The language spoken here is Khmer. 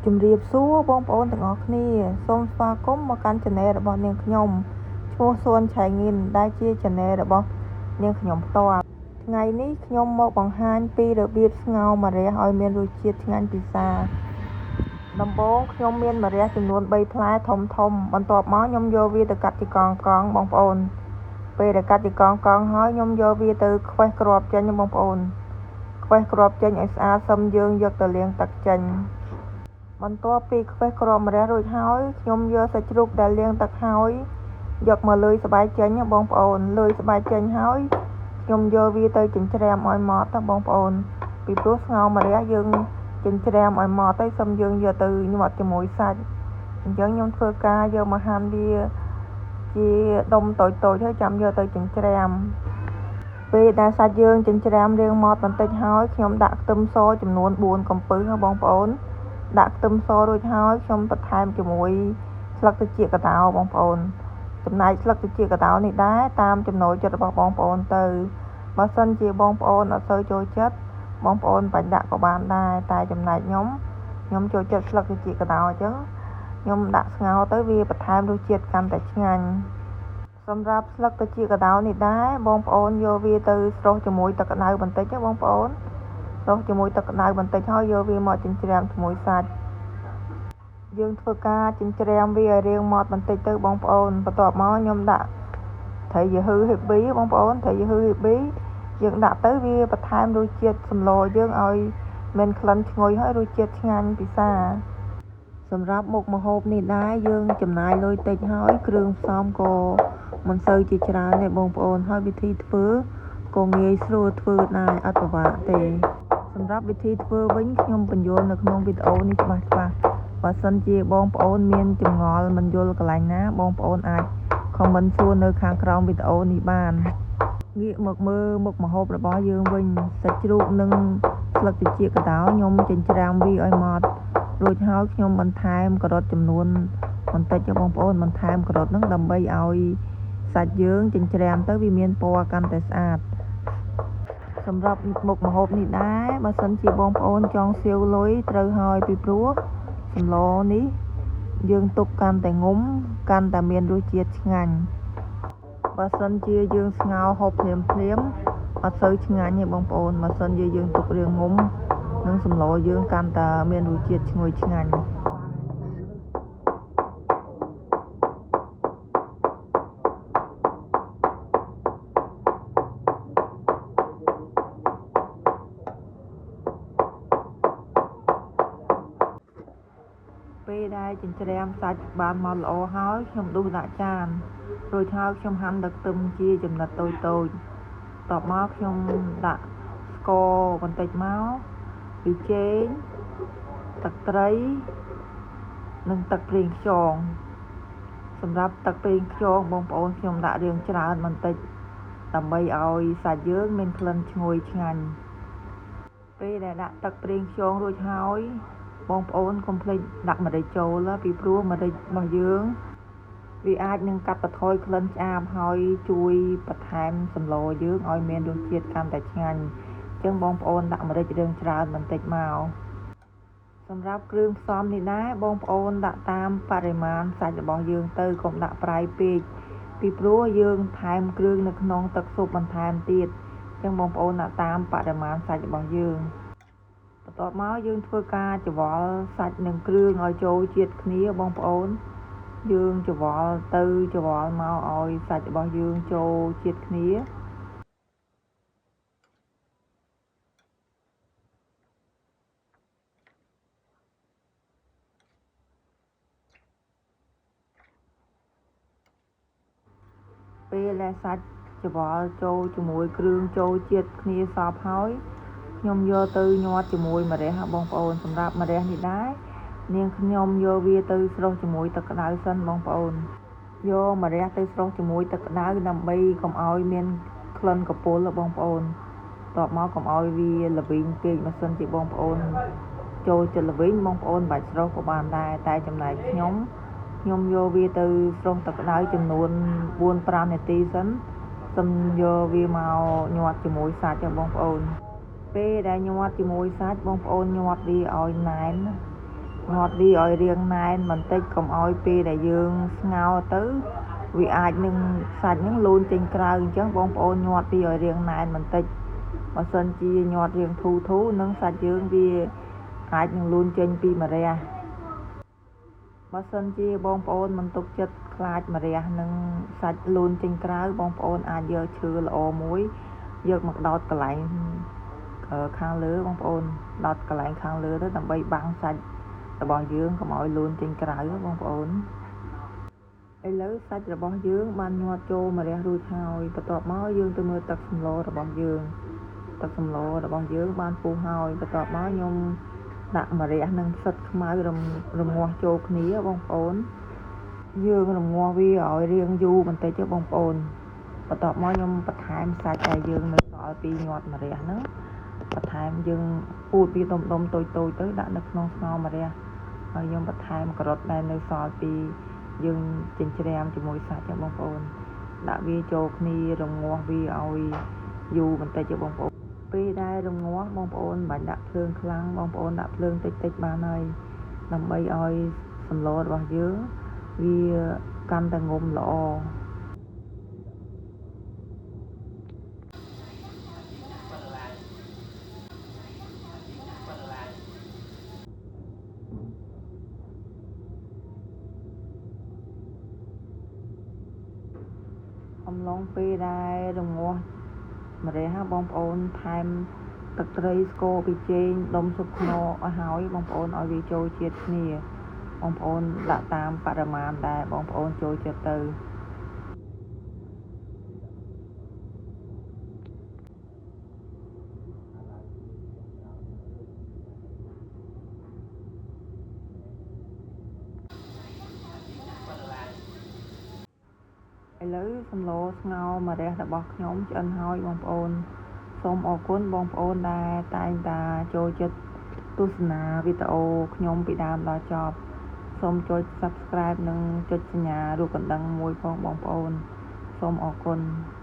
ជំរាបសួរបងប្អូនទាំងអស់គ្នាសូមស្វាគមន៍មកកាន់ Channel របស់នាងខ្ញុំឈ្មោះសួនឆៃងិនដែលជា Channel របស់នាងខ្ញុំផ្ទាល់ថ្ងៃនេះខ្ញុំមកបង្ហាញពីរបៀបស្ងោរម្រះឲ្យមានរសជាតិឆ្ងាញ់ពិសាដំបូងខ្ញុំមានម្រះចំនួន3ផ្លែធំធំបន្ទាប់មកខ្ញុំយកវាទៅកាត់ជាកង់កង់បងប្អូនពេលដែលកាត់ជាកង់កង់ហើយខ្ញុំយកវាទៅខ្វេះគ្រាប់ចេញបងប្អូនខ្វេះគ្រាប់ចេញឲ្យស្អាតសឹមយើងយកទៅលាងទឹកចេញបន្ទាប់ពីខ្វេះគ្រាប់ម្រះរួចហើយខ្ញុំយកសាច់ជ្រូកដែលលាងទឹកហើយយកមកលើយស្បែកចេញបងប្អូនលើយស្បែកចេញហើយខ្ញុំយកវាទៅចិញ្ច្រាំឲ្យម៉ត់ទៅបងប្អូនពីព្រោះស្ងោរម្រះយើងចិញ្ច្រាំឲ្យម៉ត់ទៅសឹមយើងយកទៅញាត់ជាមួយសាច់អញ្ចឹងខ្ញុំធ្វើការយកមកហាន់វាជាដុំតូចៗហើយចាំយកទៅចិញ្ច្រាំពេលដែលសាច់យើងចិញ្ច្រាំរាងម៉ត់បន្តិចហើយខ្ញុំដាក់ខ្ទឹមសចំនួន4កំពឹសបងប្អូនដាក់ខ្ទឹមសរួចហើយខ្ញុំបន្ថែមជាមួយស្លឹកត្រចៀកកដោបងប្អូនចំណែកស្លឹកត្រចៀកកដោនេះដែរតាមចំណូលចិត្តរបស់បងប្អូនទៅបើសិនជាបងប្អូនអត់សូវចូលចិត្តបងប្អូនបាច់ដាក់ក៏បានដែរតែចំណែកខ្ញុំចូលចិត្តស្លឹកត្រចៀកកដោអញ្ចឹងខ្ញុំដាក់ស្ងោរទៅវាបន្ថែមរសជាតិកាន់តែឆ្ងាញ់សម្រាប់ស្លឹកត្រចៀកកដោនេះដែរបងប្អូនយកវាទៅស្រុះជាមួយទឹកក្តៅបន្តិចណាបងប្អូនស្រុះជាមួយទឹកក្តៅបន្តិចហើយយកវាមកចិញ្ច្រាំជាមួយសាច់យើងធ្វើការចិញ្ច្រាំវាឲ្យរាងម៉ត់បន្តិចទៅបងប្អូនបន្ទាប់មកខ្ញុំដាក់ត្រីយឺហេប៊ីបងប្អូនត្រីយឺហេប៊ីយើងដាក់ទៅវាបន្ថែមរសជាតិសម្លយើងឲ្យមានក្លិនឈ្ងុយហើយរសជាតិឆ្ងាញ់ពិសាសម្រាប់មុខម្ហូបនេះដែរយើងចំណាយលុយតិចហើយគ្រឿងផ្សំក៏មិនសូវជាច្រើនទេបងប្អូនហើយវិធីធ្វើក៏ងាយស្រួលធ្វើដែរអត់ពិបាកទេសម្រាប់វិធីធ្វើវិញខ្ញុំបញ្យល់នៅក្នុងវីដេអូនេះច្បាស់ៗបើសិនជាបងប្អូនមានចម្ងល់មិនយល់កន្លែងណាបងប្អូនអាច comment សួរនៅខាងក្រោមវីដេអូនេះបានងាកមកមើលមុខម្ហូបរបស់យើងវិញសាច់ជ្រូកនិងស្លឹកត្រចៀកកដោខ្ញុំចិញ្ច្រាំវាឲ្យម៉ត់រួចហើយខ្ញុំបន្ថែមការ៉ុតចំនួនបន្តិចបងប្អូនបន្ថែមការ៉ុតហ្នឹងដើម្បីឲ្យសាច់យើងចិញ្ច្រាំទៅវាមានពណ៌កាន់តែស្អាតសម្រាប់មុខម្ហូបនេះដែរបើសិនជាបងប្អូនចង់សៀវលុយត្រូវហើយពីព្រោះសម្លនេះយើងទុកកាន់តែងុំកាន់តែមានរសជាតិឆ្ងាញ់បើសិនជាយើងស្ងោរហូបភ្លាមភ្លាមអត់សូវឆ្ងាញ់ទេបងប្អូនបើសិនជាយើងទុករាងងុំនឹងសម្លយើងកាន់តែមានរសជាតិឈ្ងុយឆ្ងាញ់ពេលដែលចិញ្ច្រាំសាច់បានមកល្អហើយខ្ញុំដួសដាក់ចានរួចហើយខ្ញុំហាន់ទឹកខ្ទឹមជាចំណិតតូចតូចតបមកខ្ញុំដាក់ស្ករបន្តិចមកប៊ីចេងទឹកត្រីនិងទឹកប្រេងខ្យងសម្រាប់ទឹកប្រេងខ្យងបងប្អូនខ្ញុំដាក់រាងច្រើនបន្តិចដើម្បីឲ្យសាច់យើងមានក្លិនឈ្ងុយឆ្ងាញ់ពេលដែលដាក់ទឹកប្រេងខ្យងរួចហើយបងប្អូនកុំភ្លេចដាក់ម្រេចចូលពីព្រោះម្រេចរបស់យើងវាអាចនឹងកាត់បន្ថយក្លិនឆ្អាបហើយជួយបន្ថែមសម្លយើងឲ្យមានរសជាតិកាន់តែឆ្ងាញ់អញ្ចឹងបងប្អូនដាក់ម្រេចរាងច្រើនបន្តិចមកសម្រាប់គ្រឿងផ្សំនេះដែរបងប្អូនដាក់តាមបរិមាណសាច់របស់យើងទៅកុំដាក់ប្រៃពេកពីព្រោះយើងថែមគ្រឿងនៅក្នុងទឹកស៊ុបបន្ថែមទៀតអញ្ចឹងបងប្អូនដាក់តាមបរិមាណសាច់របស់យើងបន្ទាប់មកយើងធ្វើការច្របល់សាច់និងគ្រឿងឲ្យចូលជាតិគ្នាបងប្អូនយើងច្របល់ទៅច្របល់មកឲ្យសាច់របស់យើងចូលជាតិគ្នាពេលដែលសាច់ច្របល់ចូលជាមួយគ្រឿងចូលជាតិគ្នាសព្វហើយខ្ញុំយកទៅញាត់ជាមួយម្រះបងប្អូនសម្រាប់ម្រះនេះដែរនាងខ្ញុំយកវាទៅស្រុះជាមួយទឹកក្តៅសិនបងប្អូនយកម្រះទៅស្រុះជាមួយទឹកក្តៅដើម្បីកុំឲ្យមានក្លិនកពុលបងប្អូនតបមកកុំឲ្យវាល្វីងពេកបើសិនជាបងប្អូនចូលចិត្តល្វីងបងប្អូនបាច់ស្រុះក៏បានដែរតែចំណែកខ្ញុំយកវាទៅស្រុះទឹកក្តៅចំនួន 4-5 នាទីសិនសូមយកវាមកញាត់ជាមួយសាច់បងប្អូនពេលដែលញាត់ជាមួយសាច់បងប្អូនញាត់វាឲ្យណែន ញាត់វាឲ្យរាងណែនបន្តិចកុំឲ្យពេលដែលយើងស្ងោរទៅវាអាចនឹងសាច់នឹងលូនចេញក្រៅអញ្ចឹងបងប្អូនញាត់វាឲ្យរាងណែនបន្តិចបើសិនជាញាត់រាងធូរៗនឹងសាច់យើងវាអាចនឹងលូនចេញពីម្រះបើសិនជាបងប្អូនមិនទុកចិត្តខ្លាចម្រះនឹងសាច់លូនចេញក្រៅបងប្អូនអាចយកឈើល្អមួយយកមកដោតកន្លែងខាងលើបងប្អូនដោតកន្លែងខាងលើទៅដើម្បីបាំងសាច់របស់យើងកុំឲ្យលូនចេញក្រៅបងប្អូនឥឡូវសាច់របស់យើងបានញាត់ចូលម្រះរួចហើយបន្ទាប់មកយើងទៅមើលទឹកសម្លរបស់យើងទឹកសម្លរបស់យើងបានពុះហើយបន្ទាប់មកខ្ញុំដាក់ម្រះនិងផ្សិតខ្មៅរងាស់ចូលគ្នាបងប្អូនយើងរងាស់វាឲ្យរាងយូរបន្តិចទៅបងប្អូនបន្ទាប់មកខ្ញុំបន្ថែមសាច់ដែលយើងនៅសល់ពីញាត់ម្រះហ្នឹងបន្ថែមយើងពូតវាដុំៗតូចៗទៅដាក់នៅក្នុងស្ងោរម្រះហើយខ្ញុំបន្ថែមការ៉ុតដែលនៅសល់ពីយើងចិញ្ច្រាំជាមួយសាច់ហ្នឹងបងប្អូនដាក់វាចូលគ្នារងាស់វាឲ្យយូរបន្តិចទៅបងប្អូនពេលដែលរងាស់បងប្អូនមិនបាច់ដាក់ភ្លើងខ្លាំងបងប្អូនដាក់ភ្លើងតិចៗបានហើយដើម្បីឲ្យសម្លរបស់យើងវាកាន់តែងំល្អអំឡុងពេលដែលរងាស់ម្រះបងប្អូនថែមទឹកត្រីស្ករប៊ីចេងដុំស៊ុបខ្នុរឲ្យហើយបងប្អូនឲ្យវាចូលជាតិគ្នាបងប្អូនដាក់តាមបរិមាណដែលបងប្អូនចូលចិត្តទៅឥឡូវសម្លស្ងោរម្រះរបស់ខ្ញុំឆ្អិនហើយបងប្អូនសូមអរគុណបងប្អូនដែលតែងតែចូលចិត្តទស្សនាវីដេអូខ្ញុំពីដើមដល់ចប់សូមចុច Subscribe និងចុចសញ្ញារូបកណ្ដឹងមួយផងបងប្អូនសូមអរគុណ។